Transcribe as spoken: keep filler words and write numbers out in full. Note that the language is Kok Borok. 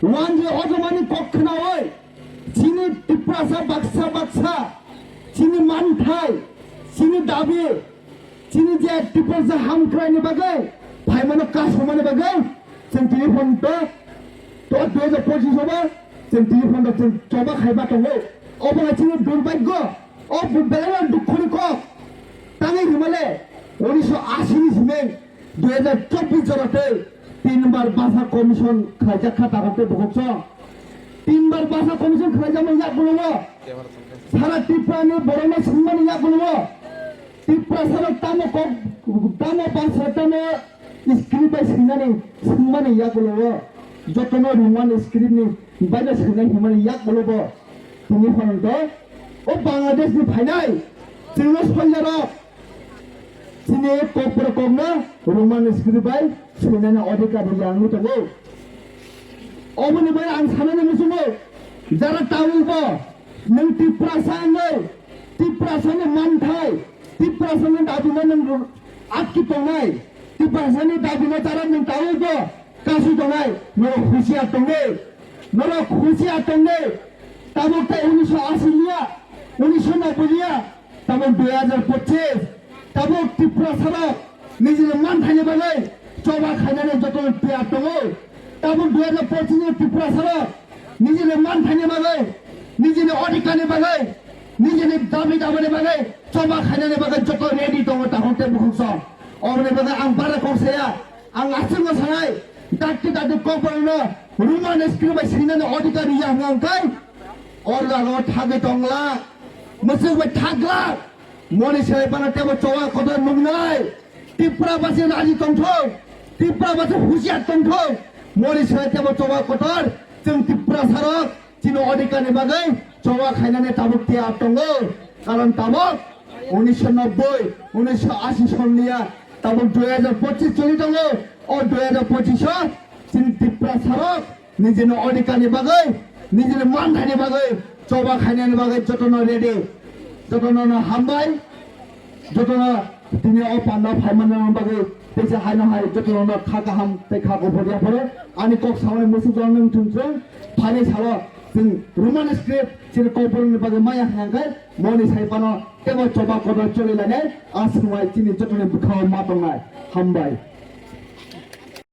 Wanjwi ojomani kok khnaui chini Tiprasa baksa baksa chini manthai, chini dabi, chini je Tiprasa hamkraini bagwi phaimano kasumani bagwi chwng tini phone to, to dui hajar pochis o ba chwng tini phone to chwng choba khaiba tongo. Obo hai chini durbhagyo, o belai dukhoni kok. Tangwi himale unisho ashi ni simi dui hajar chobbish jora tei tinbar basa commission khlaijak kha tabuk tei bukhuk song. Tinbar basa commission khlaijakmani yagulo sara Tripura ni borokno swngmani yagulo Tiprasa rok tamo kok, tamo basa tamo script bai swinani swngmani yagulo jotono Roman script ni baino swinai himani yagulo bo tini phone to o Bangladesh ni phainai chwngno soldier rok chini kokborok kokno Roman script bai swinani adhikar riyangwi tongo. Oboni bai ang sanani muchungo jara tabuk bo nwng Tiprasa wngwi Tiprasani manthai, Tiprasani dabino nwng atki tongnai, Tiprasani dabino jara nwng tabuk bo kasui tongnai, norok husiar tongdi, norok husiar tongdi. Tabuk tei unisho ashi liya, unisho nobboi liya, tabuk dui hajar pochis, tabuk Tiprasa rok nijini manthaini bagwi choba khainani joto tiyar tongo. Tabuk dui hajar pochis ni Tiprasa rok nijini manthaini bagwi, nijini adhikar ni bagwi, nijini dabi dabani bagwi choba khainani bagwi joto ready tongo tahok tei bukhuk song. Oboni bagwi ang bara kok saya. Ang aswkno sanai, dakti dakti kokborokno Roman script bai swinani adhikar riya hwnka hwnkhe, organo thagwi tongla, mwswk bai thagla, moni swlai phano tebo choba kotor nuknai, Tripura basi raji tongthok, Tripura basi husiar tongthok, moni swlai tebo choba kotor, chwng Tiprasa rok, chini adhikar ni bagwi choba khainani tabuk tiyar tongo. Karon tabuk unisho nobboi, unisho ashi son liya, tabuk dui hajar pochis choli tongo. O dui hajar pochis o chini Tiprasa rok nijini adhikar ni bagwi, nijini manthaini bagwi choba khainani bagwi jotono ready. Jotono no hambai. Jotono tini o panda phaimani bagwi teisa haino hai jotono kha kaham tei kha kuphur yapharo ani kok samani muchuk jora nwng thung chwng phaini salo chwng Roman script chini kokborokni bagwi maya hwnkhe moni sai phano tebo choba kotor choli lainai a swngwai chini jotoni bwkhao ma tongnai. Hambai.